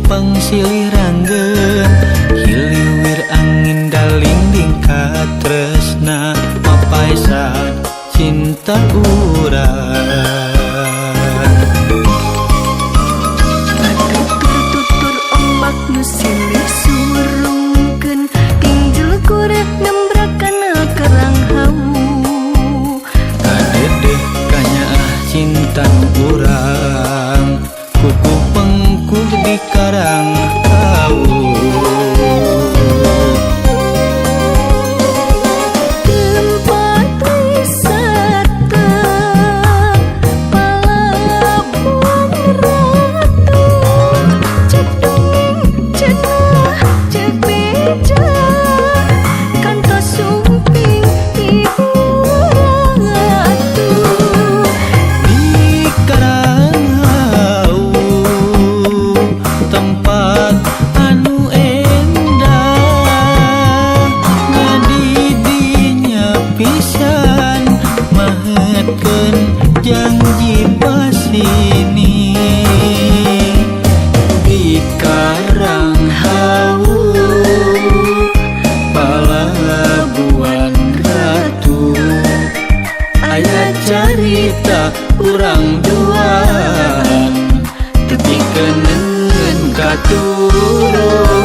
cepeng silih ranggeum hiliwir angin dalingding katresna mapaesan cinta urang. Tutur-tutur ombak nu silih surungkeun tinjul kuret nembrak kana karang hawu. Kadedeh kanyaah cinta nu urang kuku pengkuh di karang hawu. Tempat wisata Palabuhan Ratu, cek dongeng cenah cek beja kantos sumping Ibu Ratu. Di karang hawu tempat anu endah ngadidinya pisan mahetkeun janji pasini. Di karang hawu Palabuhan Ratu aya carita urang duaan tepikeun katurunan.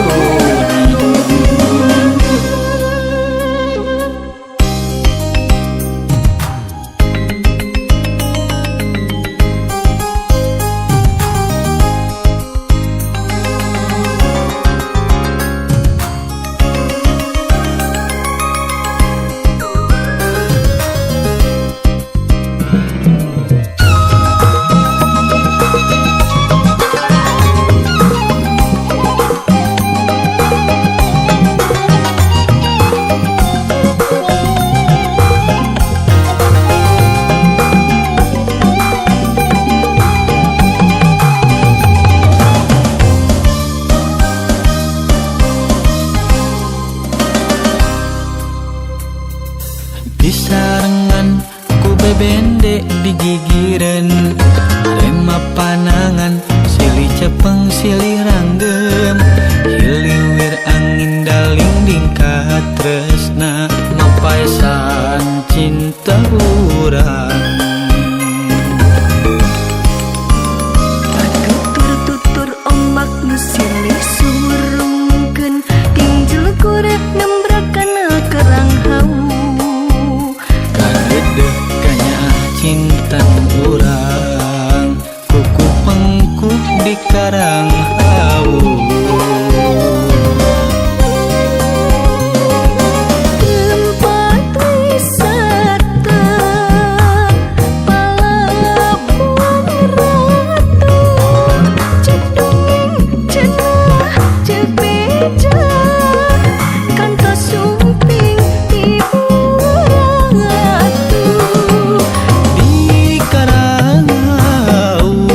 Disarengan ku bebende digigireun rema panangan silih cepeng silih ranggem hiliwir angin dalingding katresna mapaesan cinta urang. Tutur-tutur ombak nu silih surungkeun tinjul kuret nembrak kana karang hawu. Kadedeh kanyaah cinta nu urang kuku pengkuh di karang hawu. Tempat wisata Palabuhan Ratu, cek dongeng cenah cek beja kantos sumping Ibu Ratu. Di karang hawu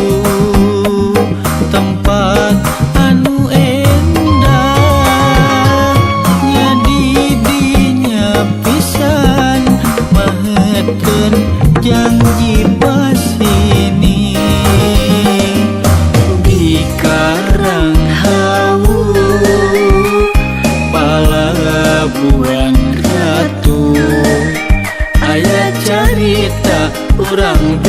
tempat anu endah nyadidinya pisan mahetkeun janji pasini. Di karang hawu Palabuhan Ratu aya carita urang.